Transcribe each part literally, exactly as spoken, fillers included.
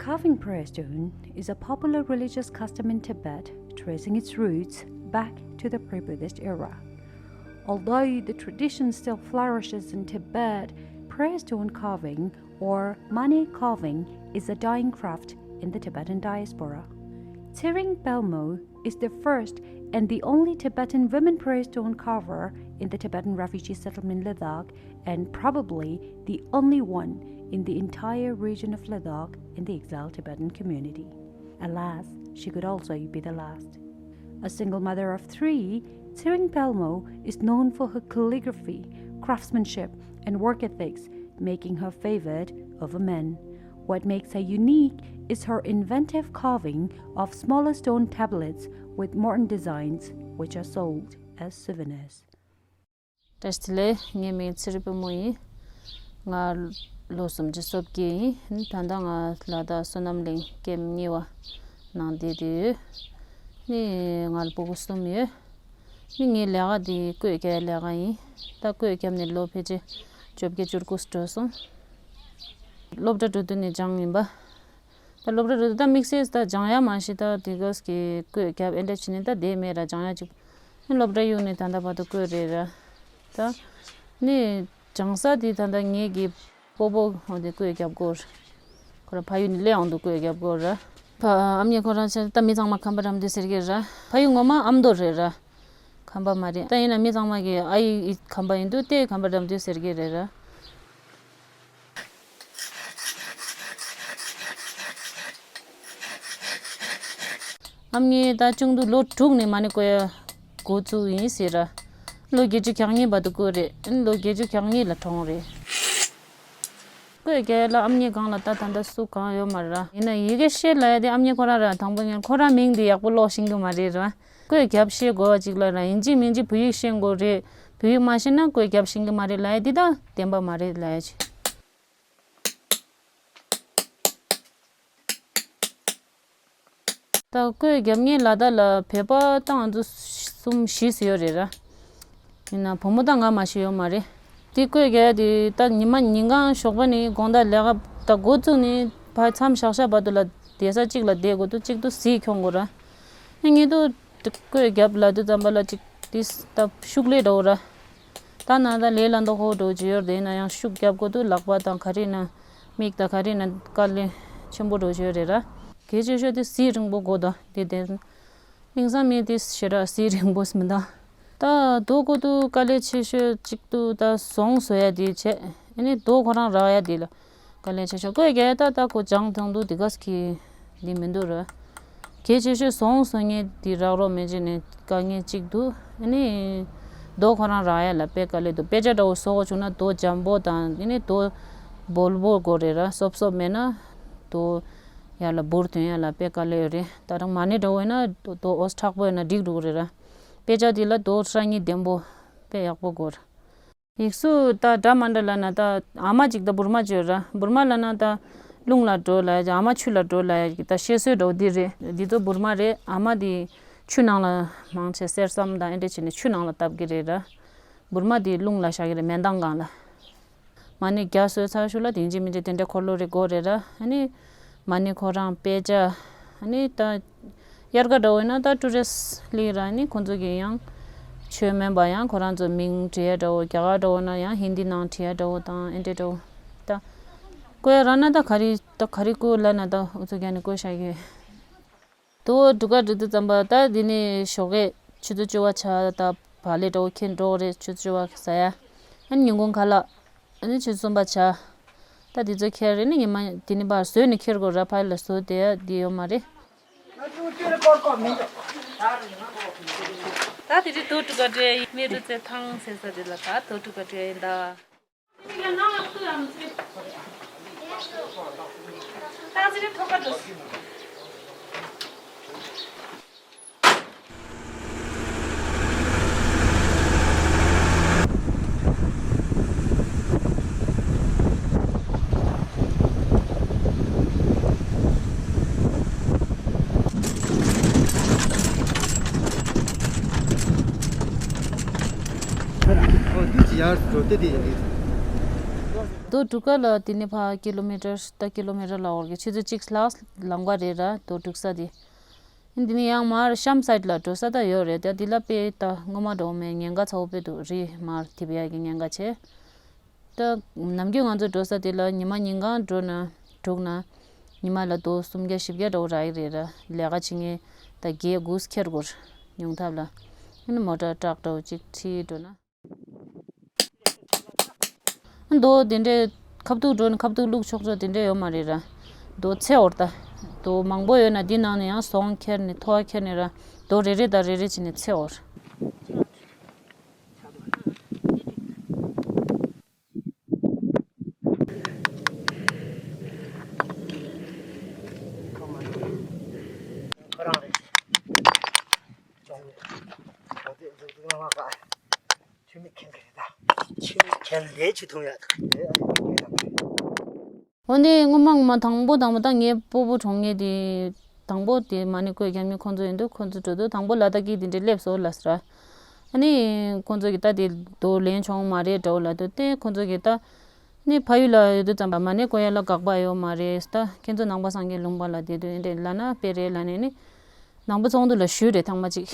Carving prayer stone is a popular religious custom in Tibet, tracing its roots back to the pre-Buddhist era. Although the tradition still flourishes in Tibet, prayer stone carving, or mani carving, is a dying craft in the Tibetan diaspora. Tshering Pelmo is the first and the only Tibetan women prayer stone carver in the Tibetan refugee settlement Ladakh, and probably the only one in the entire region of Ladakh in the exiled Tibetan community. Alas, she could also be the last. A single mother of three, Tshering Pelmo is known for her calligraphy, craftsmanship, and work ethics, making her favored over men. What makes her unique is her inventive carving of smaller stone tablets with modern designs, which are sold as souvenirs. བཀྲ་ཤིས་བདེ་ལེགས། ངའི་མིང་ཚེ་རིང་པད་མོ་ཡིན། ང་ལོ་སུམ་ཅུ་སོ་བརྒྱད་ཡིན། ད་ལྟ་ང་ལ་དྭགས་བསོད་ནམས་གླིང་ཀེམ་གཉིས་པ་ནང་བསྡད་དེ་ཡོད། ནི་ང་ལ་སྤུ་གུ་གསུམ་ཡོད། ནི་ངའི་ལས་ཀ་འདི་བརྐོས་རྒྱག་ལས་ཀ་ཡིན། ད་བརྐོས་བརྒྱབ་ནས་ལོ་ཕལ་ཆེར་བཅོ་བརྒྱད་བཅུ་དགུ་འགྲོ་སོང་། སློབ་གྲྭ་འགྲོ་དུས་ནས་སྦྱངས་ཡིན་པ། ད་སློབ་གྲྭ་འགྲོ་དུས་ད་དམིགས་བསལ་ད་སྦྱང་ཡ་མ་ཤེས། ད་དེ་ག་གི་བརྐོས་བརྒྱབ་ཨེ་འདྲ་བྱས་ནས་ད་བསྡད་མེད་ར། སྦྱང་ཡ་ཅིག་ནི་སློབ་གྲྭ་གཡུག་ནས་ད་ལྟ་བར་དུ་བརྐོས་རེད་ར། ད་ནི་སྦྱང་ས་དེ་ད་ལྟ་ངེད་ཀྱི་སྤོ་བོ་འོ་དེ་བརྐོས་བརྒྱབ་དགོས་རེད། ཁོ་ར་ཕ་ཡུལ་ནས་སླེབས་ཡོང་དུས་བརྐོས་བརྒྱབ་དགོས་ར། ཕ་ཨ་མྱེས་ཁོ་རང་ཆ་ད་མི་ཚང་མ་ཁམས་པ་རམ་འདེགས་ཟེར་གི་ར། ཕ་ཡུལ་ངོ་མ་ཨ་མདོ་རེད་ར། ཁམས་པ་མ་རེད། ད་ཡིན་ན་མི་ཚང་མ་གི་ཨ་ཡེ་ཁམས་པ་ཡིན་དུས་དེ་ཁམས་པ་རམ་འདེགས་ཟེར་གི་རེད་ར། ཨ་མྱེས་ད་ཆུང་དུས་ལོ་དྲུག་ནས་མ་ཎི་བརྐོ་ཡ་འགོ་བཙུགས་ཡིན་ཟེར་ར། ལོ་བརྒྱད་ཅུ་གྱ་གཉིས་བར་དུ་བརྐོས་རེད། ཨ་ནི་ལོ་བརྒྱད་ཅུ་གྱ་གཉིས་ལ་གྲོངས་རེད། བརྐོས་རྒྱག་ཡ་ལ་ཨ་མྱེས་སྒང་ལ་ད་ད་ལྟ་སུ་གང་ཡོད་མ་རེད་ར། ཡིན་ན་ཡི་གེ་ཤེས་ལབ་ཡ་དེ་ཨ་མྱེས་ཁོ་རང་ར། དང་པོ་ངས་ཁོ་རང་མིང་དེ་ཡག་པོ་ཀློག་ཤེས་ཀྱི་མ་རེད་ར། བརྐོས་རྒྱབ་ཤེས་དགོས་པ་ཅིག་ལ་ར། ཡིན་གཅིག་མིན་གཅིག་བོད་ཡིག་ཤེས་དགོས་རེད། བོད་ཡིག་མ་ཤེས་ན་བརྐོས་རྒྱབ་ཤེས་ཀྱི་མ་རེད་ལབ་ཡ་འདི་ད་བདེན་པ་མ་རེད་ལབ་ཡ་ཅིག་ད་བརྐོས་རྒྱབ་མཁན་ལ་དྭགས་ལ་བོད་པ་ད་ང་ཚོ་གསུམ་བཞི་ཙམ་ཡོད་རེད་ར། ཡིན་ན་བུ་མོ་ད་ང་མ་ཤི་ཡོད་མ་རེད། དེ་བརྐོས་རྒྱག་ཡ་དེ་ད་ཉི་མ་ཉིན་གང་ཞོགས་པ་ནས་དགོང་དག་ལས་ཀ་ད་འགོ་བཙུགས་ནས་ཕར་མཚམས་བཞག་བཞག་བར་དུ་ལ་བསྡད་ས་གཅིག་ལ་བསྡད་དགོས་དུས་གཅིག་ཏུ་གཟིག་ཁྱོང་དགོས་ར། ཨ་ངས་ཏུ་བརྐོས་རྒྱབ་ལབ་དུས་ཙམ་པ་ལ་གཅིག་དེ་ད་ཤུགས་ལས་འདྲ་བོ་ར། ད་ན་ད་ལས་ལ་འདོགས་ཁོ་འགྲོ་བྱེད་ཡོད་རེད། ཡིན་ན་ཡང་ཤུགས་རྒྱབ་དགོས་དུས་ལག་པ་དང་ག་རེ་ན་མིག་དང་ག་རེ་ན་དཀའ་ལས་ཆེན་པོ་འགྲོ་བྱེད་ཡོད་རེད་ར། གལ་ཆེ་ཤོས་དེ་གཟིག་རིང་པོ་དགོས་དོ་དེ་དེ། དེང་སང་མི་དེ་ཞེ་དྲག་གཟིག་རིང་པོ་མི་འདུག་ད་རྡོ་བརྐོ་དུས་དཀའ་ལས་ཆེ་ཤོས་གཅིག་ཏུ་ད་ཟོང་བཟོ་ཡ་དེ་བྱས། ཨ་ནི་རྡོ་ཁོ་རང་རག་ཡ་དེ་ལ་དཀའ་ལས་ཆེ་ཤོས། བརྐོས་རྒྱག་ཡ་ད་ད་ཁོ་སྦྱང་ཐང་དུ་དེ་ག་གི་འདི་མི་འདུག་ར། གལ་ཆེ་ཤོས་ཟོང་བཟོ་མཁན་དེ་རག་རོགས་མེད་ཅེས་ནས་དཀའ་ངལ་གཅིག་འདུག་ཨ་ནི་རྡོ་ཁོ་རང་རག་ཡ་ལ་དཔེ་དཀའ་ལས་འདུག་དཔེ་ཆ་འདྲ་བོ་བཟོ་དགོས་བྱུང་ན་རྡོ་འཇམ་པོ་དང་ཨ་ནི་རྡོ་སྦོལ་པོ་དགོས་རེད་ར། སོབ་སོབ་མེད་ན་རྡོ་ཡར་ལ་འབུར་དོན་ཡ་ལ་དཔེ་དཀའ་ལས་ཡོད་རེད། ད་རང་མ་ཎི་འདྲ་བོ་ཡིན་ན་རྡོ་འོ་མཁྲེགས་པོ་ཡིན་ན་འགྲིག་འགྲོ་གི་རེད་ར། དཔེ་ཆ་དེ་ལ་རྡོ་སྲ་སྙི་ལྡེམ་པོ་དཔེ་ཡག་པོ་དགོས་ར། ཡིག་གཟུགས་ད་འདྲ་མ་འདྲ་ལབ་ན་ད་ཨ་མ་གཅིག་ད་འབུར་མ་གཅིག་ཡོད་ར། འབུར་མ་ལབ་ན་ད་རླུང་ལ་འགྲོ་ལབ་ཡ་ཅིག་ཨ་མ་ཆུ་ལ་འགྲོ་ལབ་ཡ་ཅིག་ད་བཤད་སྲོལ་འདྲ་བོ་འདི་རེད། འདི་ཚོ་འབུར་མ་རེད། ཨ་མ་དེ་ཆུ་ནང་ལ་མང་ཆེ་གསེར་ཟམ་དང་ཨེ་འདྲ་བྱས་ནས་ཆུ་ནང་ལ་བཏབ་གི་རེད་ར། འབུར་མ་དེ་རླུང་ལ་བཞག་གི་རེད། མེ་མདའ་སྒང་ལ། མ་ཎི་བརྒྱ་གསོལ་ཚར་ཤུལ་ལ་དེ་ཡིན་གཅིག་མིན་གཅིག་དེ་འདྲའི་འཁོར་ལོ་རེ་དགོས་རེད་ར། ཨ་ནི་མ་ཎི་ཁོ་རང་དཔེ་ཆ། ཨ་ནི་ད་དབྱར་ཁ་འདྲ་བོ་ཡིན་ན་ད་ཊུ་རི་སི་ཊི་སླེབས་ར། ཨ་ནི་ཁོང་ཚོ་གི་ཡང་ཆོས་སྨན་པ་ཡང་ཁོ་རང་ཚོ་མིང་བྲིས་ཡ་འདྲ་བོ། རྒྱ་གར་འདྲ་བོ་ན་ཡང་ཧིན་དི་ནང་བྲིས་ཡ་འདྲ་བོ་དང་ཨེ་འདྲ་འདྲ་བོ། ད་བརྐོ་ཡ་རག་ན་ད་ག་རེ་ད་ག་རེ་བརྐོ་ལབ་ན་ད་འུ་ཚོ་རྒྱ་ནས་བརྐོས་བཞག་གི་ཡོད། དོ་འབྲུ་ག་འབྲི་དུས་ཙམ་པ་ད་འདི་ནས་ཞོགས་ཀས་ཆུ་ཚོད་བཅུ་པ་ཆ་ད་བག་ལེབ་འདྲ་བོ་འཁྱེར་འགྲོ་གི་རེད། ཆུ་ཚོད་བཅུ་པ་ཟ་ཡ། ཨ་ནི་ཉིན་གུང་ཁ་ལག་ཨ་ནི་ཆུ་ཚོད་གསུམ་པ་ཆ། ད་འདི་ཚོ་འཁྱེར་རེད། ནི་ཉི་མ་འདི་ནས་ཕར་བཟོས་ནས་འཁྱེར་དགོས་ར། ཕ་ཡུལ་ལ་བཟོ་བསྡད་ཡ་འདི་ཡོད་མ་རེད། ད་དེ་རིང་དོ་འབྲུ་ག་འབྲི་ཡ་ཡིན། མེ་རུ་ཙེ་ཐང་ཟེར་ས་དེ་ལ་ད་དོ་འབྲུ་ག་འབྲི་ཡ་ཡིན་ད། ཨོ་འདི་ཅི་ཡར་འགྲོ་དེ་དེ་ཡིན། རྡོ་སྒྲུག་ག་ལ་དེ་ནས་ཕར་ཀི་ལོ་མི་ཊར་ད་ཀི་ལོ་མི་ཊར་ལ་འོར་གི་ཆུ་ཚོད་གཅིག་ལྷག་ལམ་ཀ་རེད་ར་རྡོ་སྒྲུག་ས་དེ། འདི་ནས་ཡང་མར་གཤམ་སའིཌ་ལ་འགྲོ་ས་ད་ཡོད་རེད་ད་འདི་ལ་དཔེ་ད་སྔོན་མ་འགྲོ་མེད་ཉེན་ཁ་ཚ་བོ་དཔེ་འདུག་རི་མར་འཐིབས་ཡག་གི་ཉེན་ཁ་ཆེ། ད་ནམ་རྒྱུན་ང་ཚོ་འགྲོ་ས་དེ་ལ་ཉི་མ་ཉིན་གང་འགྲོ་ན་དྲུག་ན་ཉི་མ་ལ་རྡོ་སུམ་བརྒྱ་བཞི་བརྒྱ་འདྲ་བོ་རག་གི་རེད་ར་ལས་ཀ་བྱེད་མཁན་ད་བརྒྱད་དགུ་ཁྱེར་དགོས་རེད་ཉུང་མཐའ་ལ། ཨ་ནི་མོ་ཊ་ཊག་འདྲ་བོ་གཅིག་ཁྲིད་འགྲོ་ན། རྡོ་དེ་འདྲའི་ཁ་ཐུག་འགྲོ་ནས་ཁ་ཐུག་བླུགས་ཆོག་ཆོག་དེ་འདྲའི་ཡོད་མ་རེད་ར། རྡོ་ཚད་འོར་ད། རྡོ་མང་པོ་ཡོད་ན་དེ་ནང་ནས་ཡང་ཟོང་ཁྱེར་ནས་ཐོ་བ་ཁྱེར་ནས་ར་རྡོ་རེ་རེ་དང་རེ་རེ་བྱས་ནས་ཚད་འོར། ཁྱོད་མི་ཁྱེར་གི་རེད་ད། ཁྱེར་ལས་ཆུ་འཐུང་ཡག་འོ་ནི་སྔོན་མ་སྔོན་མ་དང་པོ་དང་པོ་ད་ངའི་སྤོ་བོ་གྲོངས་ངེས་དེ། དང་པོ་དེ་མ་ཎི་བཀོད་རྒྱབ་མི་ཁོང་ཚོ་ཡིན་དུས་ཁོང་ཚོ་འགྲོ་དུས་དང་པོ་ལ་དྭགས་ཀྱི་དེ་འདྲའི་སླེབས་སོ་ལ་ཟེར། ཨ་ནི་ཁོང་ཚོ་གི་ད་དེ་རྡོ་ལེན་ཆོག་མ་རེད་འདྲ་བོ་ལ་དུས་དེ་ཁོང་ཚོ་གི་ད། ནི་ཕ་ཡུལ་ལ་ཡོད་དུས་ཙམ་པ་མ་ཎི་བཀོད་ཡ་ལ་དགག་པ་ཡོད་མ་རེད་ད་ཁྱེད་ཚོ་ནང་པ་སངས་རྒྱས་ལུང་པ་ལ་དེ་དུས་འདྲ་ལ་ན་དཔེ་རེད་ལ་ནས་ནི། ནང་པ་ཚོགས་འདུ་ལ་ཞུས་རེད་ཐེངས་མ་གཅིག་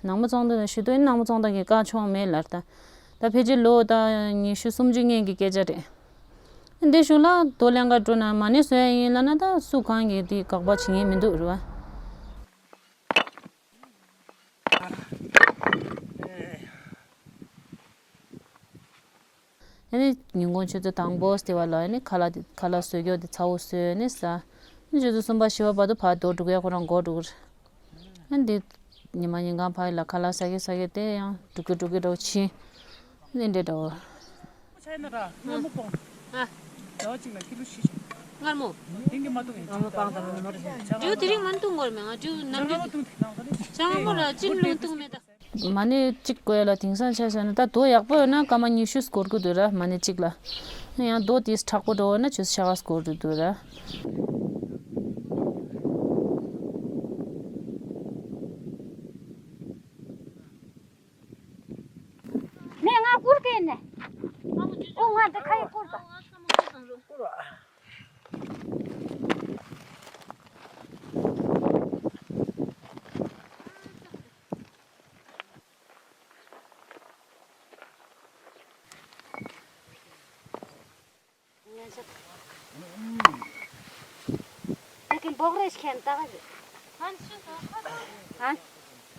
ནང་པ་ཚོགས་འདུ་ལ་ཞུས་དུས་ནང་པ་ཚོགས་འདུ་གི་བཀའ་ཆོག་མེད་ལར་ད། ད་ཕལ་ཆེར་ལོ་ད་ཉི་ཤུ་སུམ་ཅུ་སྔོན་གྱི་སྐད་ཆ་རེད། འདི་ཞུ་ལ་རྡོ་ལེན་ག་འགྲོ་ན་མ་ཎི་བཟོ་ཡ་ཡིན་ལ་ན་ད་སུ་གང་གིས་འདི་དགག་པ་བྱེད་ངེས་མི་འདུག་རེད་བ། ཨ་ནི་ཉིན་གུང་ཆུ་ཚོད་དང་པོ་ཟེར་བ་ལ་ཨ་ནི་ཁ་ལག་དེ་ཁ་ལག་བཟོ་རྒྱུ་དེ་ཚ་བོ་བཟོས་ནས་ཟ། ཨ་ནི་ཆུ་ཚོད་གསུམ་པ་བཞི་པ་བར་དུ་ཕར་རྡོ་སྒྲུག་ཡ་ཁོ་རང་འགོ་འགྲོ་གི་རེད། ཨ་ནི་འདི་ཉི་མ་ཉིན་གང་ཕར་ལ་ཁ་ལག་ཟ་གི་ཟ་གི་དེ་ཡང་སྒྲུག་གི་སྒྲུག་གི་འགྲོ་ཕྱིན། ཨ་ནི་འདྲེ་འགྲོ། ཆ་ཡིན་ན་ར་མངར་མོ་སྤོང་། ཨ། ཟླ་བ་གཅིག་ལ་ཀི་ལོ་བཞི་བྱུང་། མངར་མོ། དེང་གི་མ་བཏུང་ཡིན། མངར་མོ་སྤང་དང་མངར་མོ་རེད། འབྲུ་དེ་རིང་མ་བཏུང་དགོས་རེད་མེད་ང་འབྲུ་ནམ་རྒྱུན་དེ། ཆང་མོ་ལ་ཅི་ལུང་བཏུང་མེད་ད། མ་ཎི་གཅིག་བཀོལ་ལ་དེང་སང་ཆ་བཞག་ན་ད་རྡོ་ཡག་པོ་ཡོད་ན་སྐར་མ་ཉི་ཤུ་སྐོར་གི་འདུག་ར་མ་ཎི་གཅིག་ལ། ཡང་རྡོ་དེ་མཁྲེགས་པོ་འགྲོ་བ་ན་ཆུ་ཚོད་ཕྱེད་ཀ་སྐོར་གི་འདུག་ར། ནས་ང་བསྐུར་གི་ནས། ཨོ་ང་འདི་ཁ་ཡི་བསྐུར་དང་། དེ་གི་འབོག་རེ་ཞིག་ཁྱེར་ད་ག་ཞིག་ཧན་ཤི་ད་ཁ་ད། ཧན།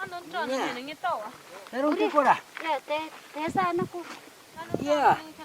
ཨ་ནོན་ཏྲ་ནི་ནི་ངེ་ཏའོ། ཨེ་རུང་ཏི་ཀོ་ར། ཡ་དེ་དེ་ས་ཨ་ན་ཀོ། ཡ།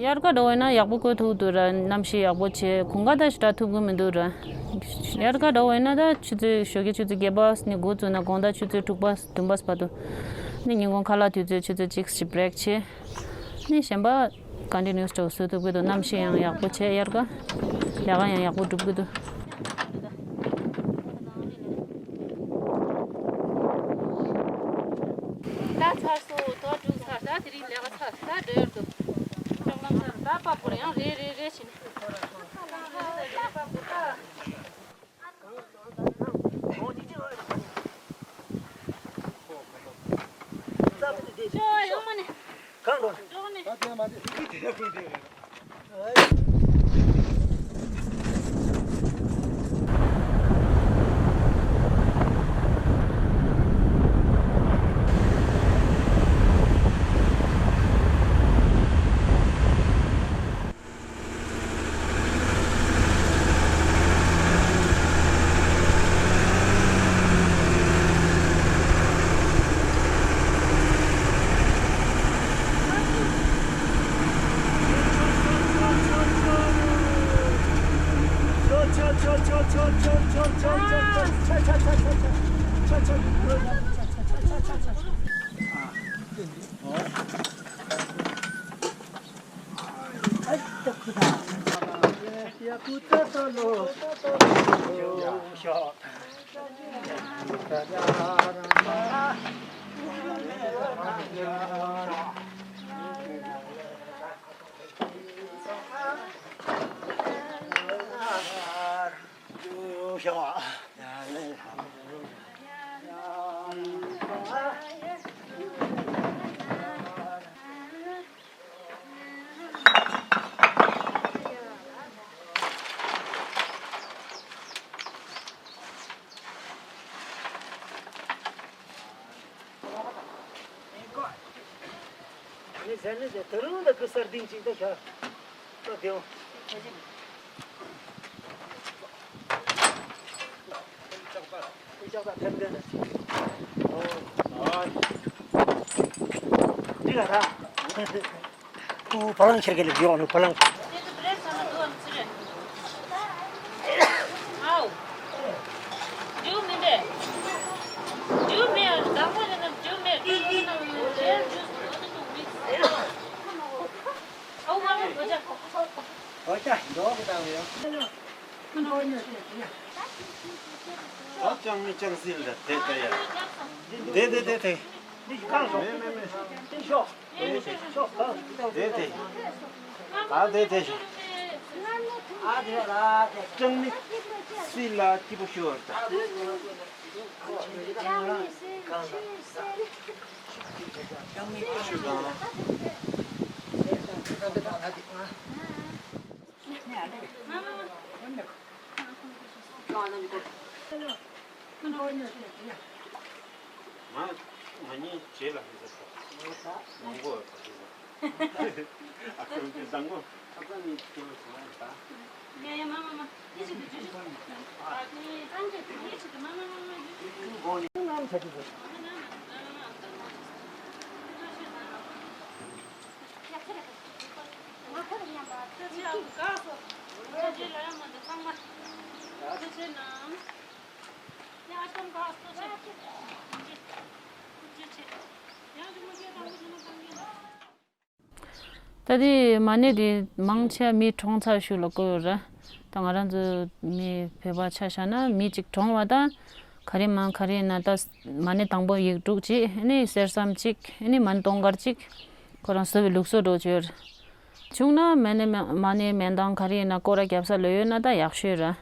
དབྱར་ཁ་འདྲ་བོ་ཡིན་ན་ཡག་པོ་བཀོད་ཐུབ་འདུག་ར། གནམ་གཤིས་ཡག་པོ་བྱས་གོང་ཁ་ད་ཞེ་དྲག་ཐུབ་ཀྱི་མི་འདུག་ར། དབྱར་ཁ་འདྲ་བོ་ཡིན་ན་ད་ཆུ་ཚོད་ཞོགས་ཀའི་ཆུ་ཚོད་བརྒྱད་པ་ནས་འགོ་བཙུགས་ན་དགོང་དག་ཆུ་ཚོད་དྲུག་པ་བདུན་པ་བར་དུ། ནི་ཉིན་གུང་ཁ་ལག་དུས་ཚོད་ཆུ་ཚོད་གཅིག་ཅིག་བྷི་རེག་བྱས། ནི་གཞན་པ་ཀོན་ཊི་ནིའུ་སི་འདྲ་བོ་བཟོ་ཐུབ་ཀྱི་འདུག་གནམ་གཤིས་ཡང་ཡག་པོ་བྱས་དབྱར་ཁ། ལས་ཀ་ཡང་ཡག་པོ་སྒྲུབ་ཀྱི་འདུག་ད་ཚར་སོང་། ད་འགྲོ་ཚར། ད་དེ་རིང་ལས་ཀ་ཚར། ད་འགྲོ་ཡར་འགྲོ། ལྕགས་ལམ་ཚར། ད་པགས་པོར་ཡང་རེ་རེ་རེ་བྱས་ནས། ཅོ་ཡོང་མ་ནས། གང་འགྲོ། འགྲོ་ནས། ངས་ཟེར་ནས་ཟེར། ད་རུང་ད་གི་གསར་ལྡན་ཅིག་ད་ཤ་ད་དེའོ། ལྕགས་པ་ཐེམ་སྐས་ད་ཅིག་འདི་ག་ད། ཁོ་བ་ལང་ཁྱེར་གི་ལ་ཡོང་ནི་བ་ལང་། དེ་ཚོ་བྲེ་ས་ལ་འདུག་ཨམ་ཚི་རེད། ཨའོ། འདིའུ་མི་འདྲ། འདིའུ་མི་ཨ་དང་པོ་ལ་ན་འདིའུ་མི་ཀི་ཀི་ན་རེད་ཇུས་འདུག་འདུག་མིག་སི། ཨའོ་ང་མི་འགོ་ཅག་འགོ་ཅག་འགྲོ་གི་དང་ཡོ། ཨ་ཅང་མི་ཅང་སིལ་ད་དེ་དེ་ཡ། དེ་དེ་དེ་དེ། མེ་མེ་མེ། དེ་དེ། ད་དེ་དེ། ཅང་མི་སི་ལ་སྐྱིད་པོ་ཤོར་ད། ཤུ་དང་། ང་ང་གཉིས་རྗེས་ལ་ཧེ་ཟ་ཐོག་མང་པོ་ཧེ་ཟ། ཨ་ཁུ་འདི་བཟང་པོ། ཨ་ཁུ་ནི་སྐྱེ་བོ་ཞིག་ལ་ད། ཡ་ཡ་མ་མ་མ། ཡེ་ཤི་དུ་ཇུ་ཞི། ཨ་ནི་ཨང་ཅེ་ཡེ་ཤི་དུ་མ་མ་མ་མ་ཇུ་ཞི། ཁོང་ནི་ང་ཆ་ཅི་ཟེར། ད་དེ་མ་ཎི་དེ་མང་ཆེ་མི་གྲོངས་ཚར་ཤུལ་ལ་བཀོད་ཡོད་ར། ད་ང་རང་ཚོ་མི་བོད་པ་ཆ་བཞག་ན་མི་གཅིག་གྲོངས་པ་ད་ག་རེ་མང་ག་རེ་ཡིན་ན། ད་མ་ཎི་དང་པོ་ཡིག་དྲུག་གཅིག་ཨ་ནི་གསེར་ཟམ་གཅིག་ཨ་ནི་མ་ཎི་སྟོང་དཀར་གཅིག་ཁོ་རང་བཟོ་བའི་ལུགས་སྲོལ་འགྲོ་བྱོས། བྱུང་ན་མ་ཎི་མ་ཎི་མན་དང་ག་རེ་ཡིན་ན་སྐོར་ར་རྒྱབ་ས་ལོས་ཡོད་ན་ད་ཡག་ཤོས་ར། ཨ་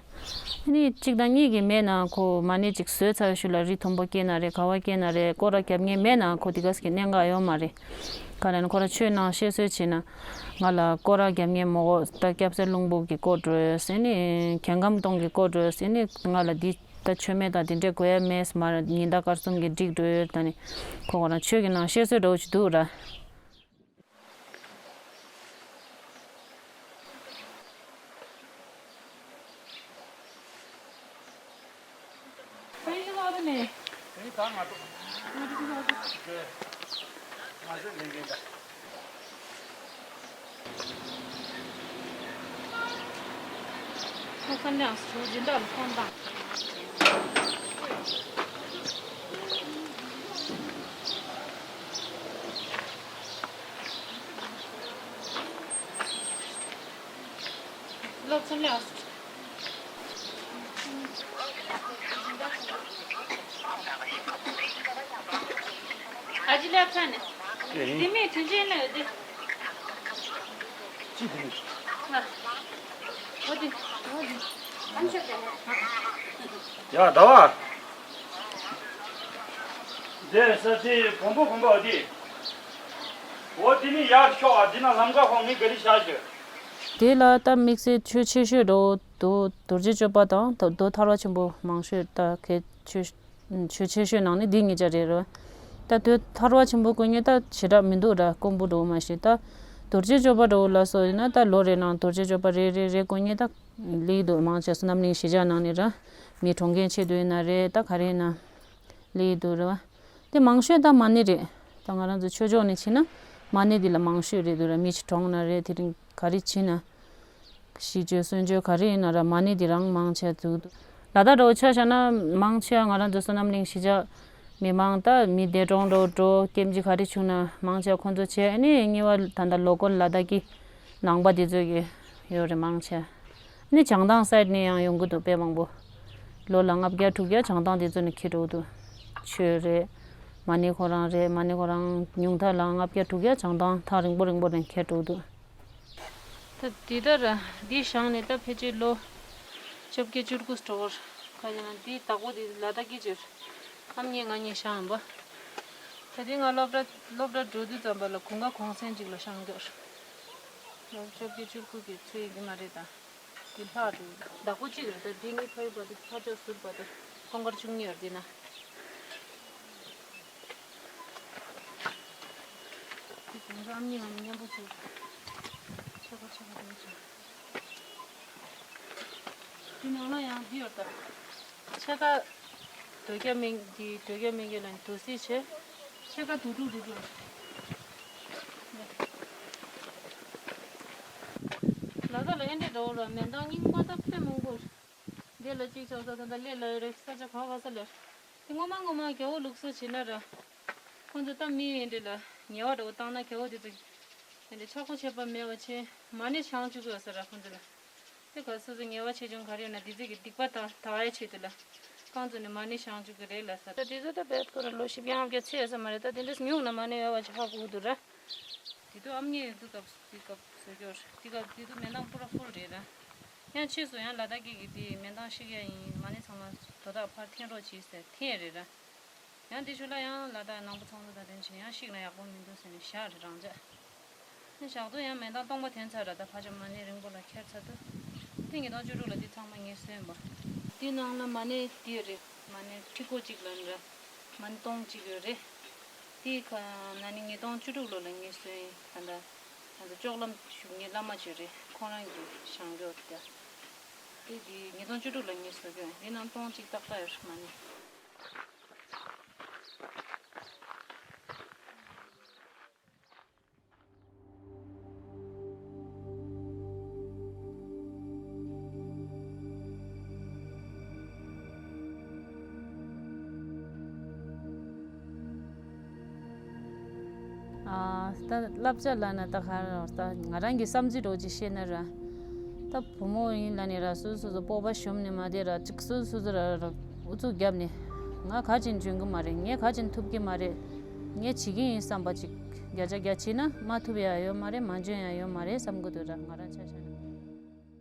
ནི་གཅིག་དང་གཉིས་ཀྱི་མེད་ན་ཁོ་མ་ཎི་གཅིག་བཟོས་ཚར་ཤུལ་ལ་རི་མཐོན་པོ་སྐྱེས་ན་རེད། ག་བ་སྐྱེས་ན་རེད། སྐོར་ར་རྒྱབ་མཁན་མེད་ན་ཁོ་དེ་ག་ཟེ་གི་གནད་འགག་ཡོད་མ་རེད། ག་རེ་ན་ཁོ་ར་ཆོས་ནང་བཤད་སྲོལ་བྱས་ན་ང་ལ་སྐོར་ར་རྒྱབ་མཁན་མོ་གོ་ད་སྐྱབས་རྗེ་ལྷུན་པོ་གི་སྐོར་འགྲོ་ཟེར་ནས་གྱང་སྒམ་སྟོང་གི་སྐོར་འགྲོ་ཟེར་ནས་ང་ལ་འདི་ད་མཆོད་མེ་དང་དེ་འདྲས་དགོས་ཡ་མེད་མ་ར་ཉི་ཟླ་སྐར་གསུམ་གྱི་འགྲིག་འགྲོ་ཡོད། ད་ནི་ཁོ་ཁོ་རང་ཆོས་ཀྱི་ནང་བཤད་སྲོལ་འདྲ་བོ་ཅིག་འདུག་ར། ཨ་ཅེ་ལགས་ཚ་ནས། དེ་མིན་དྲིན་ཆེན་ལ་ཡོད་དེ། ཅི་དེ་མིན། ཨ། འོ་དེ། འོ་དེ། ཨ་མཆོད་དེ་ནས། ཡ་ཟླ་བ། དེ་ས་དེ་བོང་བུ་བོང་བུ་འོ་དེ། འོ་དེ་ནི་ཡར་ཤོག་ཨ། དེ་ན་ལམ་ཁ་ཁོང་མི་ག་རེ་བཞག་ཞོད། དེ་ལ་ད་དམིགས་བསལ་ཆོས་ཆེ་ཤོས་འགྲོ་འདུག་རྡོ་རྗེ་གཅོད་པ་དང་ད་རྡོ་ཐར་པ་ཆེན་པོ་མང་ཤོས་ད་གལ་ཆེ་ཆོས་ཆེ་ཤོས་ནང་ནས་འདི་གཉིས་ཆ་རེད་རོ། ད་རྡོ་ཐར་པ་ཆེན་པོ་དཀོན་གཉེར་ད་བྱེ་བྲག་མི་འདུག་ར། དཀོན་པོ་འགྲོ་མ་ཤེས། ད་རྡོ་རྗེ་གཅོད་པ་འགྲོ་ལ་སོགས་ཡིན་ན་ད་ལོ་རེ་ནང་རྡོ་རྗེ་གཅོད་པ་རེ་རེ་རེ་དཀོན་གཉེར་ད་ལི་འདུག་མང་ཆེ་བསོད་ནམས་གླིང་གཞིས་ཆགས་ནང་ནས་ར་མི་གྲོངས་མཁན་ཆེད་དུ་ཡིན་ན་རེད། ད་ག་རེ་ཡིན་ན་ལི་འདུག་ར་བ། དེ་མང་ཤོས་ད་མ་ཎི་རེད། ད་ང་རང་ཚོ་ཆོས་ཕྱོགས་ནས་ཕྱིན་ན་མ་ཎི་འདི་ལ་མང་ཤོས་རེད་འདུག་ར། མི་ཞིག་གྲོངས་ན་རེད། དེ་རིང་ག་རེ་ཕྱིན་ན། གཤིས་སྤྱོད་སུན་སྤྱོད་ག་རེ་ཡིན་ན་ར་མ་ཎི་འདི་རང་མང་ཆེ་འདུག་ལ་དྭགས་འདྲ་བོ་ཆ་བཞག་ན་མང་ཆེ་བ་ང་རང་ཚོ་བསོད་ནམས་གླིང་གཞིས་ཆགས་མི་མང་ད་མི་འདས་གྲོངས་འདྲ་བོ་འགྲོ་སྐྱེམས་ཅི་ག་རེ་བྱུང་ན་མང་ཆེ་བ་ཁོང་ཚོ་བྱས། ཨ་ནི་གཉིས་པ་ད་ལྟ་ལོ་ཀལ་ལ་དྭགས་ཀྱི་ནང་པ་འདི་ཚོ་གི་ཡོད་རེད་མང་ཆེ། ཨ་ནི་བྱང་ཐང་སའིཌ་ནས་ཡང་ཡོང་གི་འདུག་དཔེ་མང་པོ། ལོ་ལ་ལྔ་བརྒྱ་དྲུག་བརྒྱ་བྱང་ཐང་འདི་ཚོ་ནས་འཁྱེར་འགྲོ་གི་འདུག་ཆོས་རེད། མ་ཎི་ཁོ་རང་རེད། མ་ཎི་ཁོ་རང་ཉུང་མཐའ་ལ་ལྔ་བརྒྱ་དྲུག་བརྒྱ་བྱང་ཐང་ཐག་རིང་པོ་རིང་པོ་ནས་འཁྱེར་འགྲོ་གི་འདུག་ད་འདི་ལྟར་འདི་བཞེངས་ནས་ད་ཕལ་ཆེར་ལོ་བཅོ་བརྒྱད་བཅུ་དགུ་འགྲོ་བར་ཁ་ཡིན་ན། འདི་བདག་པོ་འདི་ལ་དྭགས་སྐད་ཅིག་ཨ་མྱེས་ང་གཉིས་བཞེངས་ཡིན་པ། ད་འདི་ང་སློབ་གྲྭ་སློབ་གྲྭ་འགྲོ་དུས་ཙམ་པ་ལ་དགུན་ཁ་གུང་སེང་ཅིག་ལ་བཞེངས་རྒྱུ་རེད། ལོ་བཅོ་བརྒྱད་བཅུ་དགུ་གི་ཚོད་ཡིན་གྱི་མ་རེད་ད། འདི་ལྷག་འགྲོ་གི་འདུག་བདག་པོ་གཅིག་རེད་ད། འདི་གཉིས་ཕ་ཡུལ་བར་དུ་ཕར་ཕྱོགས་ཟུར་བར་དུ་ཁོང་དཀར་བཅུ་གཉིས་ཡོད་འདི་ན། དེ་དེང་སང་གཉིས་ལ་མཉམ་པོ་བྱས། ཆོག་ག་ཆོག་ག་དེ་བྱས། དེ་ནང་ལ་ཡང་འདི་ཡོད་ད། ཕྱེད་ཀ་དོལ་རྒྱལ་སྨན། འདི་དོལ་རྒྱལ་སྨན་གྱི་ལ་དོལ་སྲིད་བྱས། ཕྱེད་ཀ་དུག་ཕྲུག་དུག་ཕྲུག་ལ་དྭགས་ལ་ཨེ་འདྲས་འདྲ་བོ་ར་མེ་མདའ་རྙིང་པ་ད་དཔེ་མང་པོ་རེད། འདི་ལ་གཅིག་ཆགས་ས་ད་ལྟ་སླེབས་ལ་ཡོད་རེད། ས་ཆ་ག་ག་ས་ལ་ཡོད་རེད། དེ་སྔོན་མ་སྔོན་མ་རྒྱལ་པོ་ལུགས་སྲོལ་བྱས་ན་ར། ཁོང་ཚོ་ད་མི་ཡིན་འདྲ་ལ་ཉེས་པ་འདྲ་བོ་བཏང་ན་རྒྱལ་པོ་དེ་ཚོ་ཡིན་འདྲ་ཆག་སྒོ་ཆད་པ་མེད་པ་བྱས་མ་ཎི་བཞེངས་བཅུག་གི་ཡོད་ས་ར་ཁོང་ཚོ་ལ། དེ་ག་སོ་སོ་ཉེས་པ་ཆེ་ཆུང་ག་རེ་ཡོད་ན་དེ་ཚོ་གི་སྡིག་པ་དག་དག་ཡའི་ཆེད་དུ་ལ་རྐང་བཙུགས་ནས་མ་ཎི་བཞེངས་བཅུག་གི་རེད་ལ་ས། ད་དེ་ཚོ་ད་བེད་ཁོ་ར་ལོ་བཞི་བརྒྱ་ལྔ་བརྒྱ་ཚད་ཡོད་ས་མ་རེད། ད་དེ་འདྲས་ཉུང་ན་མ་ཎི་ཡོད་པ་ཅིག་ཧ་གོ་གི་འདུག་ར། དེ་དུས་ཨ་མྱེས་ཡོད་དུས་སྐབས་དེ་སྐབས་བཟོ་རྒྱུར་དེ་སྐབས་དེ་དུས་མེ་མདའ་པུ་ར་ཧྥུལ་རེད་ར། ཡང་ཕྱིས་སུ་ཡང་ལ་དྭགས་སྐད་ཀྱི་དེ་མེ་མདའ་བཤིག་ཡ་ཡིན། མ་ཎི་ཚང་མ་དོ་བདག་ཕར་འཐེན་རོགས་གྱིས་ཟེར་འཐེན་རེད་ར། ཡང་དེ་ཤུལ་ལ་ཡང་ལ་དྭགས་ནང་པ་ཚོགས་འདུ་དང་ལྡན་ཞིང་ཡང་བཤིག་ན་ཡག་པོ་མི་འདུག་ཟེར་ནས་བཞག་རེད་རང་འཇགས། ནི་བཞག་དུས་ཡང་མེ་མདའ་སྟོང་པ་འཐེན་ཚར་ར། ད་ཕ་ཆ་མ་ཎི་རིང་པོ་ལ་ཁྱེར་ཚར་དུས། དེ་ཉིས་སྟོང་བཅུ་དྲུག་ལ་དེ་ཚང་མ་ངས་བཟོས་ཡིན་པ། དེ་ནང་ལ་མ་ཎི་དེ་རེད། མ་ཎི་ཁྲི་སྐོར་གཅིག་ལ་ར། མ་ཎི་སྟོང་གཅིག་ཡོད་རེད། དེ་ག་ན་ནི་ཉིས་སྟོང་བཅུ་དྲུག་ལོ་ལ་ངས་བཟོས་ཡིན། ད་ལྟ་ང་ཚོ་ལྕོག་ལམ་བཞུགས་མཁན་བླ་མ་ཅིག་རེད། ཁོང་རང་གིས་བཞེངས་རྒྱུ་རེད། དེ་དེ་ཉིས་སྟོང་བཅུ་དྲུག་ལ་ངས་བཟོས་རྒྱུ་ཡིན། དེ་ནང་སྟོང་གཅིག་ཏག་ཏག་ཡོད་རེད་མ་ཎི། ཨ། ད་བསླབ་བྱ་ལབ་ན་ད་ག་རེ་ད་ང་རང་གི་བསམ་ཚུལ་འདྲ་བོ་ཅིག་བཤད་ན་ར། ད་བུ་མོ་ཡིན་ལབ་ནས་ར་སོ་སོ་སོ་སོ་སྤོབས་པ་ཞུམ་ནས་མ་བསྡད་ར་ཅིག་སོ་སོ་སོ་ར་ར་ཨུ་ཚུགས་བརྒྱབ་ནས་ང་ག་ཅིག་འཇོན་གི་མ་རེད། ངས་ག་ཅིག་ཐུབ་ཀྱི་མ་རེད། ངས་བྱེད་ཀྱི་ཡིན་བསམ་པ་ཅིག་བརྒྱ་ཆ་བརྒྱ་བྱས་ན་མ་ཐུབ་ཡ་ཡོད་མ་རེད། མ་འཇོན་ཡ་ཡོད་མ་རེད་བསམ་གི་འདུག་ར་ང་རང་ཆ་བཞག་ན།